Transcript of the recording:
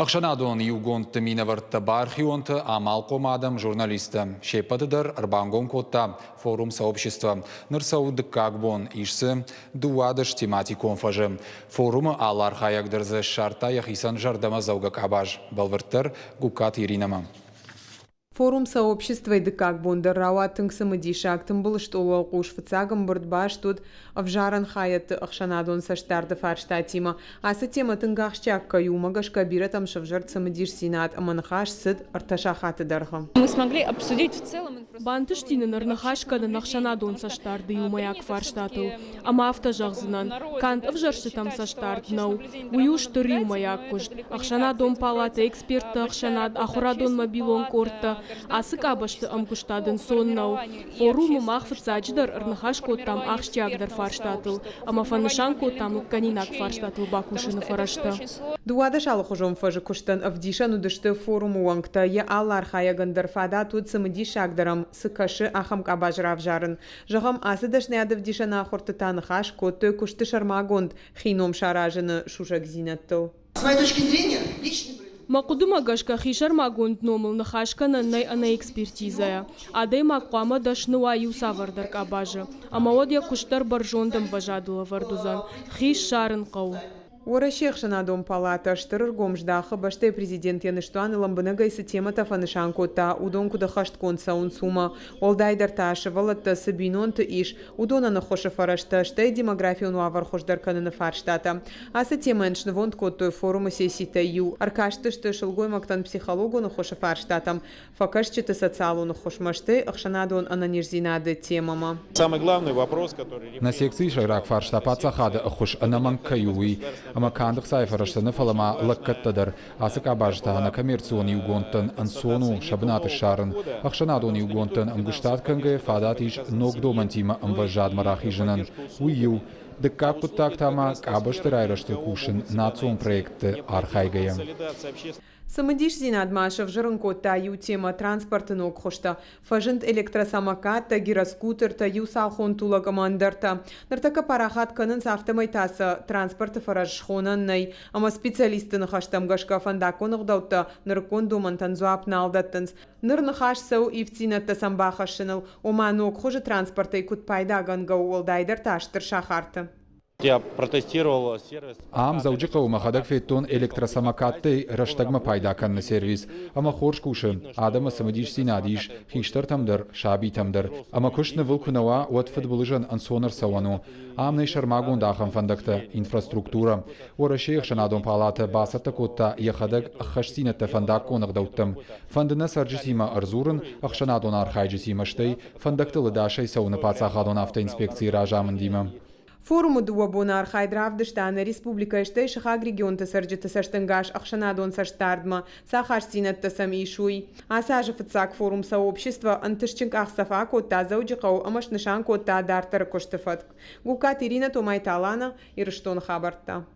Ӕхсӕнадон иугондты минӕвӕрттӕ, бархионтӕ, амалхъом адӕм, журналисттӕ. Се ппӕты дӕр ӕрбангом кодта форум «Сообщество». Ныр цӕуы дыккаг бон, ис дзы 12 тематикон фӕзы. Форумы алы архайӕг дӕр дзы ссардта йӕхицӕн зӕрдӕмӕдзӕугӕ къабаз. Бӕлвырддӕр Гугкаты Иринӕмӕ. Форум «Сообщество»-йы дыккаг бон дӕр рауад тынг цымыдисаг. Тымбыл стъолы уӕлхъус фыццаг ӕмбырд баст уыд ӕвзарӕн хайӕдты ӕхсӕнадон цӕстдарды фарстатимӕ. Ацы темӕ тынг ахсджиаг кӕй у, уымӕ гӕсгӕ бирӕтӕм сӕвзӕрд цымыдисдзинад ӕмӕ ныхас цыд ӕртӕ сахаты дӕргъы. Мы смогли обсудить в целом Бантысти нын ӕрныхас кӕнын ӕхсӕнадон цӕстдарды иумӕйаг фарстатыл. Ӕмӕ афтӕ зӕгъдзынӕн, канд ӕвзӕрстытӕм цӕстдард нӕу. Уый у стыр иумӕйаг куыст. Ӕхсӕнадон палатӕ, экспертты ӕхсӕнад, ахуырадон мобилон къордтӕ. Ацы къабӕзты ӕмгуыстад ӕнцон нӕу. Форумы мах фыццаджыдӕр ӕрныхас кодтам ахсджиагдӕр фарстатыл ӕмӕ фӕнысан кодтам лыггӕнинаг фарстатыл бакусыны фӕрӕзтӕ. 12 алыхуызон фӕзы куыстӕн ӕвдисӕн уыдысты форумы уӕнгтӕ. Йӕ алы архайӕгӕн дӕр фадат уыд цымыдисагдӕр ӕм цы кӕсы, ахӕм къабаз равзарын. Зӕгъӕм, ацы дӕсныйад ӕвдисӕн ахуырты та ныхас кодтой куысты сӕрмагонд хи ном саразыны сусӕгдзинӕдтыл. С моей точки зрения, личный Мӕ хъуыдымӕ гӕсгӕ хисӕрмагонд номыл ныхас кӕнӕн нӕй ӕнӕ экспертизӕйӕ. Адӕймаг хъуамӕ дӕсны уа иу цавӕрдӕр къабазы, ӕмӕ уӕд йӕ куыст дӕр бӕрзонд ӕмвӕзадыл ӕвӕрд уыдзӕн. Хи ссарын хъӕуы. Уӕрӕсейы ӕхсӕнадон палатӕ стыр ӕргом здахы, бӕстӕйы президент йӕ ныстуаны лӕмбынӕгӕй цы темӕтӕ фӕнысан кодта, уыдон куыд ӕххӕстгонд цӕуынц, уымӕ. Уӕлдайдӕр та, сывӕллӕттӕ цы бинонты ис, уыдонӕн ӕххуысы фӕрӕзтӕ, стӕй демографион уавӕр хуыздӕр кӕныны фарстатӕ. Ацы темӕйӕн снывонд кодтой форумы сесситӕй иу. Ӕркастысты сылгоймӕгтӕн психологон ӕххуысы фарстатӕм, фӕкӕсджыты социалон ӕххуысмӕ, стӕй ӕхсӕнадон ӕнӕниздзинады темӕмӕ. Самый главный вопрос, который... Нӕ секцийы сӕйраг фарста паддзахады ӕххуыс ӕнӕмӕнг кӕй у, уый. Ӕмӕ канд ӕхцайы фӕрӕзтӕ нӕ, фӕлӕ ма лӕггӕдтӕ дӕр. Ацы къабазы та ӕнӕкоммерцион иугондтӕн ӕнцон у сӕ бынат ссарын. Ӕхсӕнадон иугондтӕн ӕмгуыстад кӕнгӕйӕ фадат ис ног домӕнтимӕ ӕмвӕзадмӕ рахизынӕн. Уый иу. Дыккаг хъуыддаг та ма къабӕзты райрӕзты кусын национ проектты архайгӕйӕ. Цымыдисдзинад ма сӕвзӕрын кодта иу темӕ транспорты ног хуызтӕ. Фӕзынд электросамокаттӕ, гироскутертӕ, иуцалхон тулӕг ӕмӕ ӕндӕртӕ. Ныртӕккӕ парахат кӕнынц, афтӕмӕй та сӕ транспорты фӕрӕз схонӕн нӕй. Ӕмӕ специалистты ныхӕстӕм гӕсгӕ фӕндаггон ӕгъдӕуттӕ нырыккон домӕнтӕн дзуапп нал дӕттынц. Ныр ныхас цӕуы ивддзинӕдтӕ сӕм бахӕссыныл, ома ног хуызы транспортӕй куыд пайдагӕнгӕ у, уӕлдайдӕр та стыр сахарты. Я протестировал сервис. Ам Дзӕуджыхъӕуы мӕхӕдӕг федтон электросамокаттӕй рӕстӕгмӕ пайда кӕныны сервис. Ӕмӕ хорз кусы, адӕмы цымыдисдзинад ис, хистӕртӕм дӕр, сабитӕм дӕр. Ӕмӕ куыст нывыл куы нӕ уа, уӕд фыдбылызӕн ӕнцон ӕрцӕуӕн у. Ам нӕй сӕрмагонд ахӕм фӕндӕгтӕ, инфраструктурӕ. Уӕрӕсейы ӕхсӕнадон палатӕ бацӕттӕ кодта йӕхӕдӕг ӕххӕстдзинӕдтӕ фӕндаггон ӕгъдӕуттӕм. Фӕнды нӕ цӕрджытимӕ ӕрдзурын, ӕхсӕнадон архайджытимӕ, стӕй фӕндӕгтыл ӕдасӕй цӕуыны паддзахадон автоинспекцийы разамындимӕ. Форумы дыууӕ боны архайд равдыста нӕ республикӕйы, стӕй сыхаг регионты цӕрджыты цӕстӕнгас ӕхсӕнадон цӕстдардмӕ, цы ахастдзинӕдтӕ сӕм ис, уый. Ацы азы фыццаг форум «Сообщество» ӕнтыстджын къахдзӕф акодта Дзӕуджыхъӕуы ӕмӕ снысан кодта дарддӕры куысты фӕтк. Гугкаты Иринӕ, Томайты Алана, Ирыстоны хабӕрттӕ.